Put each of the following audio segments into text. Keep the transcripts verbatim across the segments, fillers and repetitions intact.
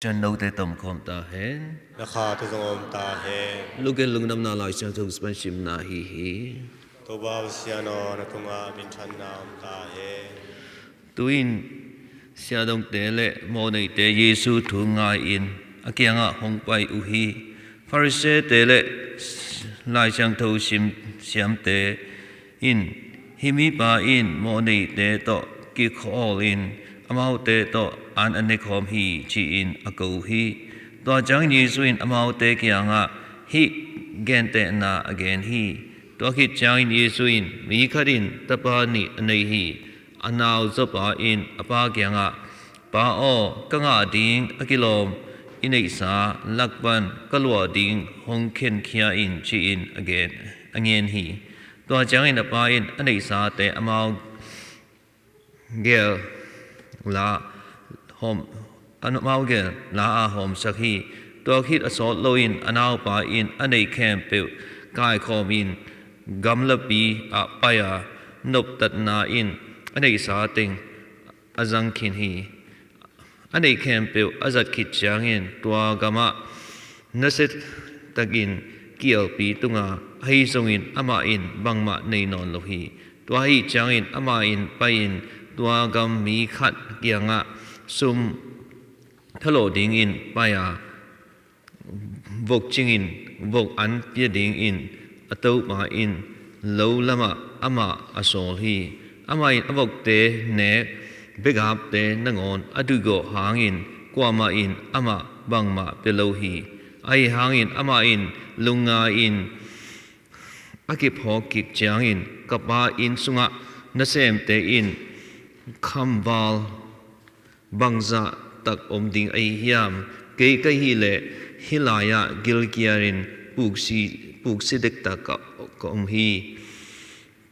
Pasian note tawh om khawm ta hen. Na kha tawh zong om ta hen. Luke lungdamna Lai Siangtho sungah simna ahi hi. Topa Pasian aw, na tungah minthanna om ta hen. Tu-in siahdongte le mawhneite Jesu thu ngai-in a kiangah hong pai uh hi. Farisee-te le Lai Siangtho sim siamte in, "Hih mipa in mawhneite tawh kikhawlin amaute tawh an a nekhawm hi," ci-in a ko uh hi. Tua ciangin Jesu in amaute kiangah hih gentehna a gen hi. Tua khit ciangin Jesu in, "Mi khat in tapa nih a nei hi. A nau zawpa in a pa kiangah, 'Pa aw, ka ngah ding a kilawm i neihsa lak pan ka luah ding hong khenkhia in,' ci-in a gen, a ngen hi. Tua ciangin a pa in a neihsate amau gel la hawm, amau gel la a hawmsak hi. Tua khit a sawt loin a naupa in a neih khempeuh kaikhawmin gamlapi ah pai a, noptatna in a neihsa teng a zang khin hi. A neih khempeuh a zat khit ciangin tua gamah nasia takin kialpi tung a, ahi zongin amah in bangmah nei nawn lo hi. Tua ahih ciangin amah in pai-in tua gam mi khat kiangah sum thalawh dingin pai a, vok cingin vok an pia dingin a topa in lo lamah amah a sawl hi. Amah in a vokte nek begapte nangawn a duhgawh hangin kuamah in amah bangmah pia lo hi. Ahi hangin amah in lungngai-in a kiphawk kik ciangin, 'Ka pa inn sungah nasemte in khamval bangzah tak om ding ahi hiam? Kei ka hih leh hih lai-ah gilkialin puksi, puksi dektak ka, ka om hi.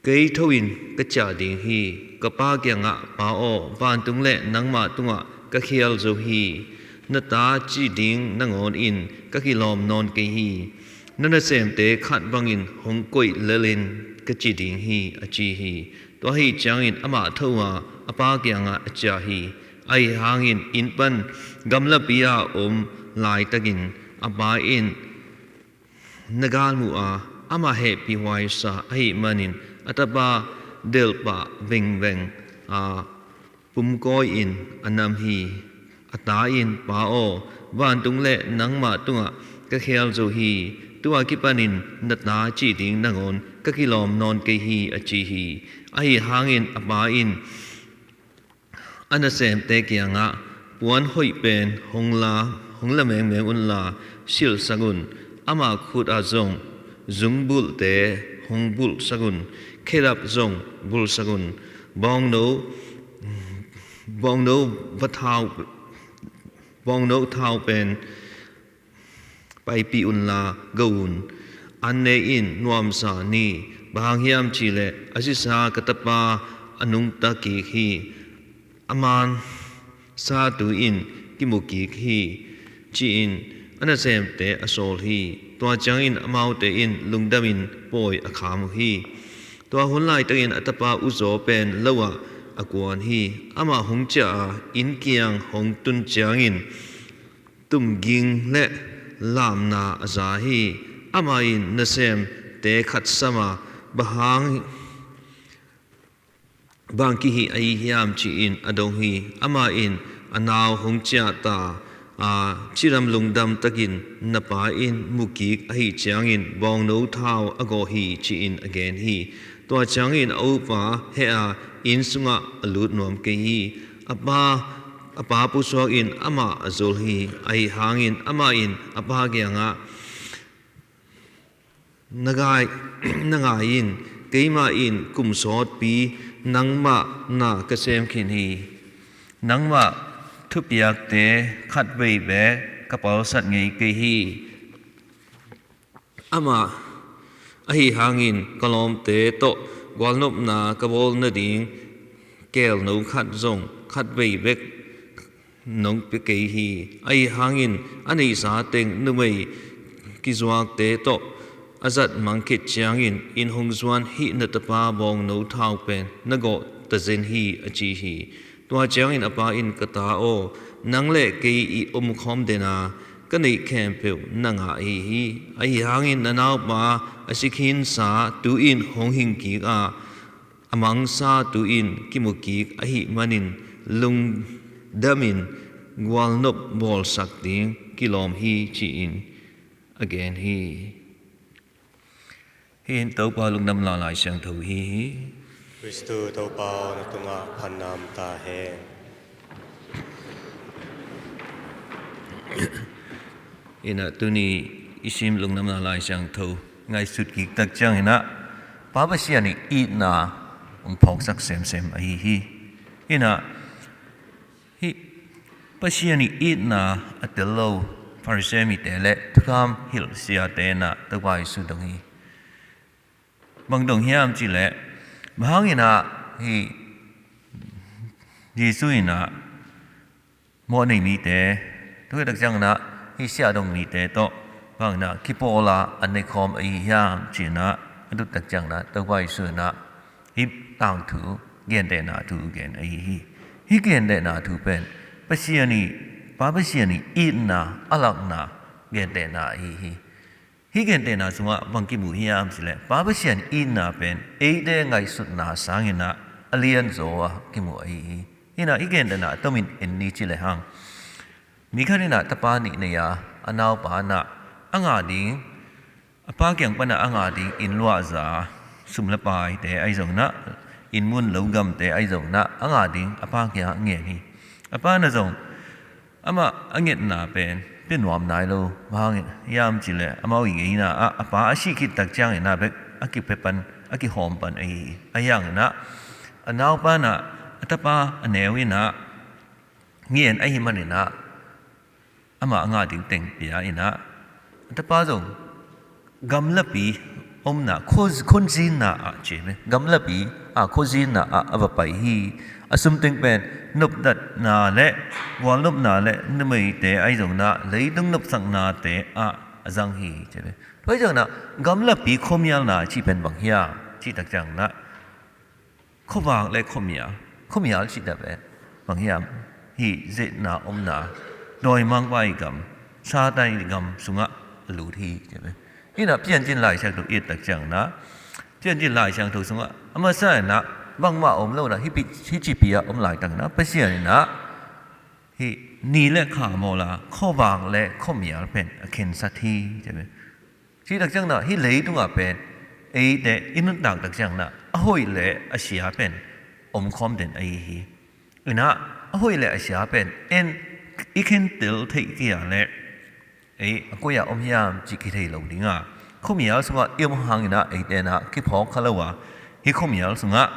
Kei tho-in ka ciah ding hi. Ka pa kiangah, 'Pa aw, vantung le nangmah tungah ka khial zo hi. Na ta cih ding nangawn in ka kilawm nawn kei hi. Na nasemte khat bangin hong koih lel in,' ka ci ding hi," a ci hi. Tua ahih ciangin amah tho a, a pa kiangah a ciah hi. Ahi hangin inn pan gamlapi a om laitakin a pa in na galmuh a, amah hehpihhuaisa ahih manin a tapa delhpah vengveng a, pumkawi-in a nam hi. A ta in, 'Pa aw, vantung le nangmah tungah ka khial zo hi. Tu-a kipanin na ta cih ding nangawn ka kilawm nawn kei hi,' a ci hi. Ahi hangin a pa in a nasemte kiangah, 'Puan hoih pen hong la, hong la mengmeng unla, silhsak un. Ama khut ah zong zungbulhte hong bulhsak un. Khedap zong bulhsak un. Bawngno, bawngno va thau, bawngno thau pen paipih unla go un. An ne in nuamsa ni. Bang hang hiam cihleh a sisa ka tapa a nungta kik hi. A mansa tu-in kimu kik hi,' ci-in a nasemte a sawl hi. Tua ciangin amaute in lungdamin pawi a kham uh hi. Tua hun laitakin a tapa uzaw pen lo ah a kuan hi. Amah hong ciah a, inn kiang hong tun ciangin tumging le lamna a za hi. Amah in nasemte khat sam a, 'Bang hang, bang kihih ahi hiam?' ci-in a dong hi. Amah in a nau hong ciah ta a, 'Cidam lungdam takin na pa in mu kik ahih ciangin bawngno thau a gawh hi,' ci-in a gen hi. Tua ciangin a upa heh a, inn sungah a lut nuam kei hi. A pa, a pa pusuakin amah a zol hi. Ahi hangin amah in a pa kiangah, "Na ngai, na ngai in, keimah in kum sawtpi nangmah na ka sem khin hi. Nangmah thupiakte khatvei beek ka palsat ngei kei hi. Amah ahi hangin ka lawmte tawh gualnopna ka bawl nading keelno khat zong khatvei bek nong pia kei hi. Ahi hangin a neihsa teng numei kizuakte tawh a zat mang khit ciangin inn hong zuan hih na tapa bawngno thau pen na gawh tazen hi," a ci hi. Tua ciangin a pa in, "Ka ta aw, nang le kei i omkhawm dena ka neih khempeuh na ngah ahi hi. Ahi hangin na naupa a si khinsa tu-in hong hing kik a, a mangsa tu-in kimu kik ahih manin lungdamin gualnop bawlsak ding kilawm hi," ci-in a gen hi. Hih in Topa lungdamna Lai Siangtho hi hi. Kristu Topa aw, na tungah phatna om ta hen. Inah tuni i sim lungdamna Lai Siangtho ngaihsut kik tak cianginah Pa Pasian i itna hong phawksak semsem ahi hi. Inah hih Pasian i itna a tel lo Pharisee mite le thukham hilh siate inah Topa Jesu dong hi. Bang dong hiam cihleh, bang hanginah hih Jesu inah mawh nei mite, tua khit tak cianginah hih siah dong mite tawh bang hanginah kipawla an neihkhawm ahi hiam ci-inah a dot tak cianginah Topa Jesu inah hih tangthu, gentehna thu gen ahi hi. Hih gentehna thu pen Pasian i, Pa Pasian i itna a lakna gentehna ahi hi. Hih gentehna sungah bang kimu hiam cihleh, Pa Pasian itna pen eite ngaihsutna sanginah a lianzaw a kimu ahi hi. Inah hih gentehna a tomin en ni ci lehang, mi khat inah tapa nih nei a, a naupa inah a ngah ding, a pa kiang panah a ngah ding inn luahza, sum le paite ahi zonginah, inn mun lo gamte ahi zonginah a ngah ding a pa kiangah ngen hi. A pa inah zong amah a ngetna pen pia nuam nai lo. Bang hang hiam cihleh, amau i ngeina ah a pa a sih khit tak cianginah bek a kipia pan, a kihawm pan ahi hi. Ahi hanginah a naupa inah a tapa a neu inah ngen ahih maninah amah a ngah ding teng pia inah a tapa zong gamlapi omna, khuazinna ah ci ve. Gamlapi a khuazinna ah a va pai hi. A sum teng pen nopdatna le gualnopna le numeite ahi zonginah leitung nopsaknate ah a zang hi ci ve. Tua hi zonginah gamlapi khuamialna cih pen bang hiam cih tak cianginah khuavak le khuamial, khuamial cih tak pen bang hiam, hih zeetna omna, dawimangpa i gam, Satan i gam sungah a lut hi ci ve. Hinah Piancil Lai Siangtho i et tak cianginah, Piancil Lai Siangtho sungah a masa inah bangmah om lo inah hih pi, hih cipi ah om laitak inah Pasian inah hih ni le kha mawla khuavak le khuamial pen a khensat hi ci ve. Cih tak cianginah hih leitungah pen eite i nuntak tak cianginah a hoih le a sia pen omkhawm den ahi hi. Inah a hoih le a sia pen en i khentel theih kei a le ei a koi-ah om hiam cih kithei lo dinga, khuamial sungah i om hanginah eite inah kiphawk kha lo a, hih khuamial sungah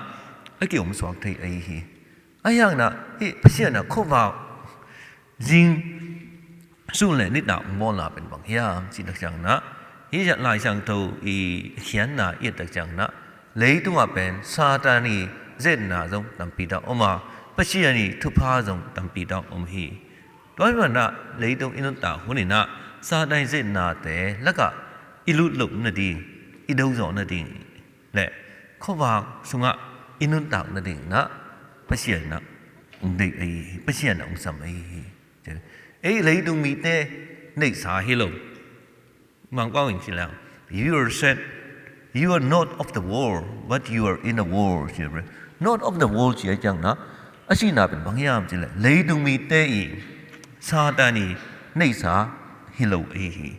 a kiomsuak thei ahi hi. Ahi hanginah hih Pasian inah khuavak zing sun le nitak hong bawlna pen bang hiam cih tak cianginah, hih Lai Siangtho i khiatna i et tak cianginah leitungah pen Satan i zeetna zong tampi tak om a, Pasian i thupha zong tampi tak om hi. Tua hi manah leitung i nuntak huninah Satan i zeetnate lakah i lut loh nading, i do zawh nading le khuavak sungah i nuntak nadinginah Pasian inah hong deih ahi hi, Pasian inah hong sam ahi hi. Ei leitung mite neihsa hi lo. Mangpau in ci leng, "You are said, you are not of the world, but you are in the world," ci ve. Not of the world ci a cianginah a cihna pen bang hiam cihleh, leitung mite i Satan i neihsa hi lo ahi hi.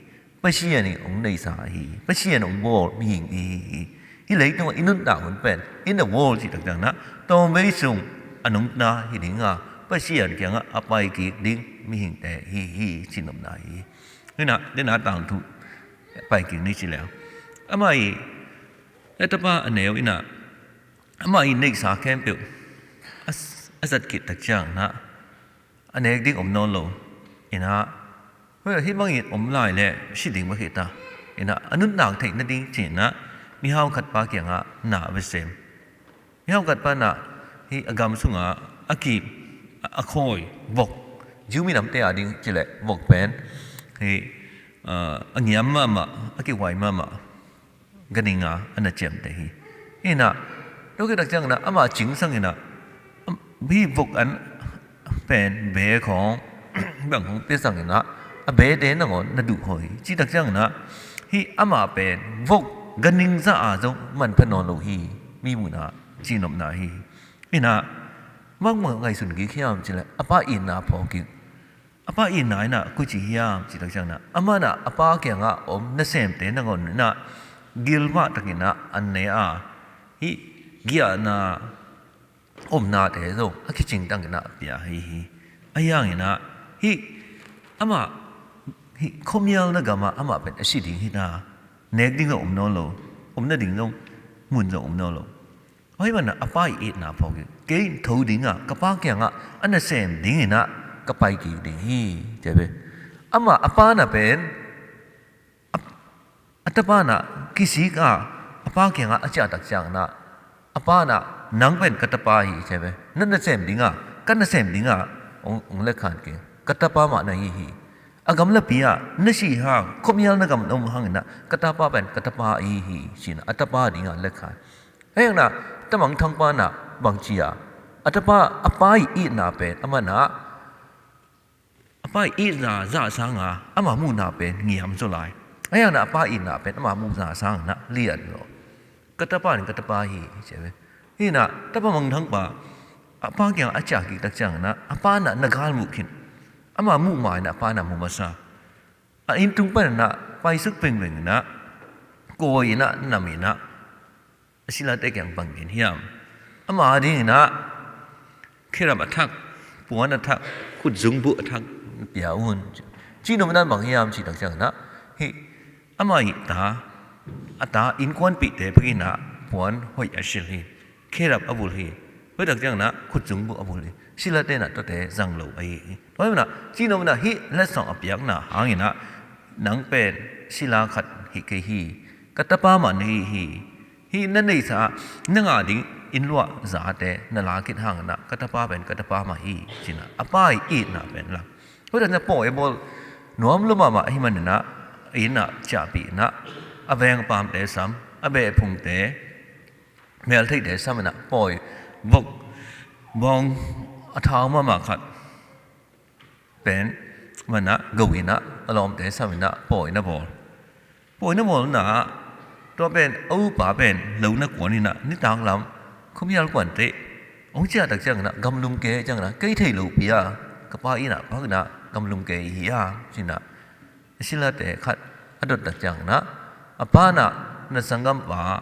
Pasian in hong neihsa ahi hi. Pasian hong bawl mihing ahi hi. Hih leitungah i nuntak hun pen in the world cih tak cianginah tawmvei sung a nungta hi dinga, Pasian kiangah a paikik ding mihingte ahi hi, cih nopna ahi hi. Hinah dena tangthu paikik ni ci leng, amah i a tapa a neu inah amah i neihsa khempeuh a, a zat khit tak cianginah a nek ding om nawn lo. Inah hih bangin om lai le si ding mah khit ta. Inah a nuntak theih nading ci-inah mihau khatpa kiangah na a va sem. Mihau khatpa inah hih a gam sungah a kip, a khawi vok, Jew minamte a ding cileh vok pen hih a ngiam mahmah, a kihuai mahmah ganhing a na ciamteh hi. Inah tua khit tak cianginah amah cingsang inah, am, hih vok an pen be khawng bang khawng pia sang inah, a bete nangawn na duh hoi. Cih tak ciang inah hih amah pen vok ganhing zah a zong manpha nawn lo hi. Mi muhna, cihnopna hi. Inah bangmah ngaihsun kik hiam cih leh a pa itna phawk kik. A pa itna inah koi ci hiam cih tak ciang inah, amah inah a pa kiangah om nasemte nangawn inah gilmah tak inah an ne a, hih giahna omnate zong a kicingtang inah a pia hi hi. Ahi hang inah hih amah hih khuamial na gamah amah pen a si ding hi ta, nek ding zong om nawn lo, om nading zong mun zong om nawn lo. Ahi manin a pa itna phawk hi. Kei in tho ding a, ka pa kiangah a nasem ding inah ka pai kik ding hi, ci ve. Amah a pa na pen a, a tapa na kisik a, a pa kiangah a ciah tak ciang inah a pa na, nang pen ka tapa hi, ci ve. Na nasem ding a, ka nasem ding a, hong, hong lekkhan kei. Ka tapa mah na hi hi. A gamlapi ah na si hang, khuamial na gam na om hang inah ka tapa pen ka tapa ahi hi, ci inah a tapa ding a lekkhan. Ahi hang inah ta mangthang pa inah bang ci a, a tapa, a pa itna pen amah inah a pa itna zah sang a, amah muhna pen ngiam zaw lai. Ahi hang inah a pa itna pen amah muhna sang inah lian zaw. Ka tapa in ka tapa hi, ci ve. Hi inah tapa mangthang pa a pa kiangah a ciah kik tak ciang inah a pa inah na gal muh khin. Amah muh ma inah a pa inah mu masa. A inn tung pan inah paisuk pengpeng inah, kawi inah, nam inah, a silate kiang bang gen hiam? Ama ding inah kherap a thak, puan a thak, khutzungbuh a thak pia un. Cihnopna in bang hiam cih tak ciang inah, hih ama ii ta, a ta innkuanpihte bek inah puan hoih a silh hi. Kherap a vulh hi. Hoih tak ciang inah khutzungbuh a vulh hi. Silate inah tuate zang lo ahi hi. Tua hi inah cihnopna hih letsong a piakna hang inah, nang pen sila khat hi kei hi. Ka tapa mah na hi hi. Hih na neihsa ah na ngah ding inn luah zate na la khit hang inah ka tapa pen ka tapa mah hi, ci inah a pa ii itna pen lak. Hoih tak ciang pawi a bawl nuam lua mahmah ahi manin ah, inn ah ciahpih inah a veng a paamte sam, a beh phungte, meltheihte sam inah pawi vok bawng a thau mahmah khat pen, amah inah go inah a lawmte sam inah pawi na bawl. Pawi na bawl inah tua pen a upa pen lo na kuan inah nitak lam khuamial kuan teh hong ciah tak ciang inah gamlum ke ciang inah, kei thei lopi a, ka pa inn ah phak inah gamlum ke hi a, ci inah a silate khat a dot tak ciang inah, a pa inah na sanggampa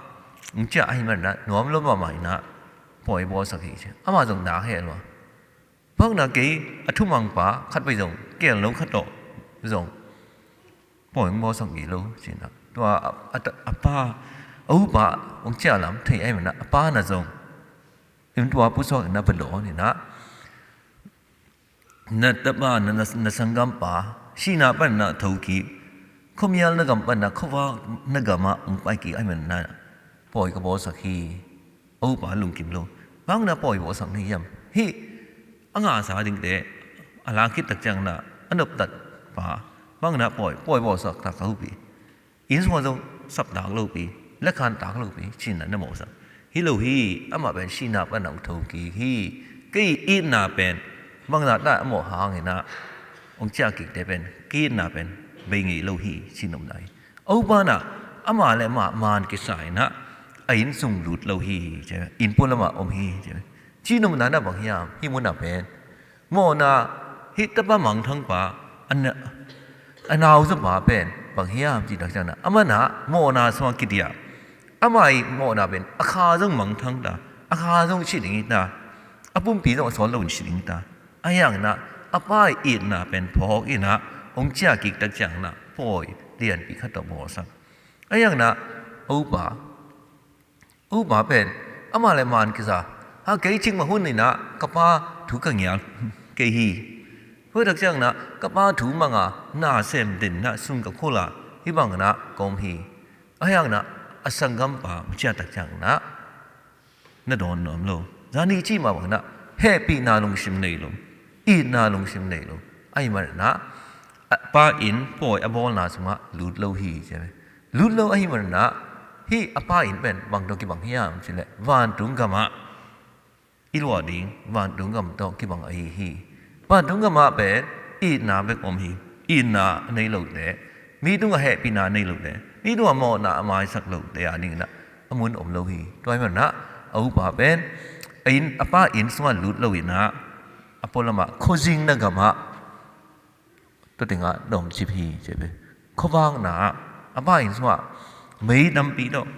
hong ciah ahi manin ah nuam lua mahmah inah pawi bawlsak hi, ci. Amah zong na heh lua. Phak inah kei a thumangpa khat vei zong, kei lo khat tawh zong pawi hong bawlsak ngei lo, ci inah. Tua a, a, a pa, a upa hong ciah lam thei ahi manin ah a pa inah zong inn tua pusuak inah va dawn inah, na tapa, na, na, na sanggampa sihna pan inah tho kik, khuamial na gam pan inah khuavak na gamah hong pai kik ahi manin ah pawi ka bawlsak hi. A upa lungkim lo. Bang inah pawi bawlsak na hiam? Hih a ngahsa dingte a la khit tak ciang inah a noptatpa bang inah pawi, pawi bawlsak tak a hupi. Inn sungah zong sap tak lopi, lekkhan tak lopi, ci inah na mawhsak. Hi lo hi, amah pen sihna pan inah hong tho kik hi. Kei itna pen bangzah ta a mawh hang inah hong ciah kikte pen kei itna pen bei ngei lo hi, cihnopna hi. A upa inah amah le amah maan kisa inah a inn sung lut lo hi, ci. Inn pualam ah om hi, ci. Cihnopna inah bang hiam? Hih mun ah pen mawhna, hih tapa mangthangpa, a na, a nauzaw pa pen bang hiam cih tak ciang inah, amah inah mawhna sungah kidiah, amah ii mawhna pen a kha zong mangthang ta, a kha zong si ding hi ta, a pumpi zong a sawt loin si ding hi ta. Ahi hang inah a pa ii itna pen phawk inah hong ciah kik tak ciang inah pawi lianpi khat tawh bawlsak. Ahi hang inah a upa, upa pen amah le maan kisa, ha, kei cikmah hun inah ka pa thu ka ngial kei hi. Hoih tak ciang inah ka pa thu mang a, na sem den inah sum ka khul a, hih bang inah ka om hi. Ahi hang inah a sanggampa hong ciah tak ciang inah na dawn nuam lo. Zani cih mah bang inah hehpihna lungsim nei lo, itna lungsim nei lo. Ahi manin ah a pa inn pawi a bawlna sungah lut lo hi, ci ve. Lut lo ahi manin ah hih a pa inn pen bang tawh kibang hiam cih leh, vantung gamah i luah ding vantung gam tawh kibang ahi hi. Vantung gamah pen itna bek om hi. Itna a nei lote, mi tungah hehpihna a nei lote, mi tungah mawhna a maisak lote a dinginah a mun om lo hi. Tua hi manah a upa pen a inn, a pa inn sungah lut loinah a pualamah khuazingna gamah tua tengah dawmcip hi. Cia pen khuavakna ah a pa inn sungah mei tampi tawh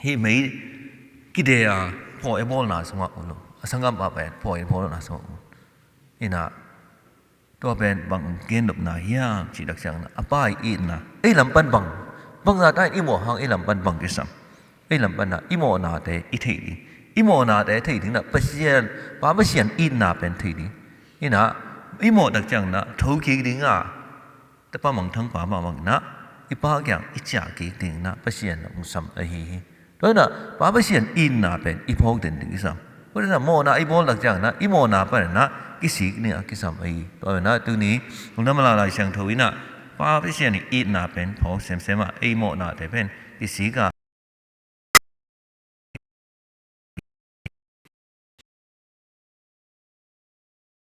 hih mei kide a phaw ei bawlna sungah ul lo. A sanggam pa pen phaw ei bawlna sungah ul. Inah tua pen bang gendopna hiam cih tak cianginah a pa ii itna ei lam pan bang, bangzah ta in i mawh hang ei lam pan bang kisam. Ei lam panah i mawhnate i theih ding, i mawhnate theih dinginah Pasian, Pa Pasian itna pen theih ding. Inah i mawh tak cianginah thokik dinga tapa mangthang pa mah banginah i pa kiang i ciah kik dinginah Pasian a hong sam ahi hi. Tua inah Pa Pasian itna pen i phawk den ding kisam. Tua inah mawhna i bawl tak cianginah i mawhna paninah kisik dinga kisam ahi. Tua inah tuni Lungdam Mala Lai Siangtho inah Pa Pasian itna pen phawk semsem ah ei mawhnate pen kisik a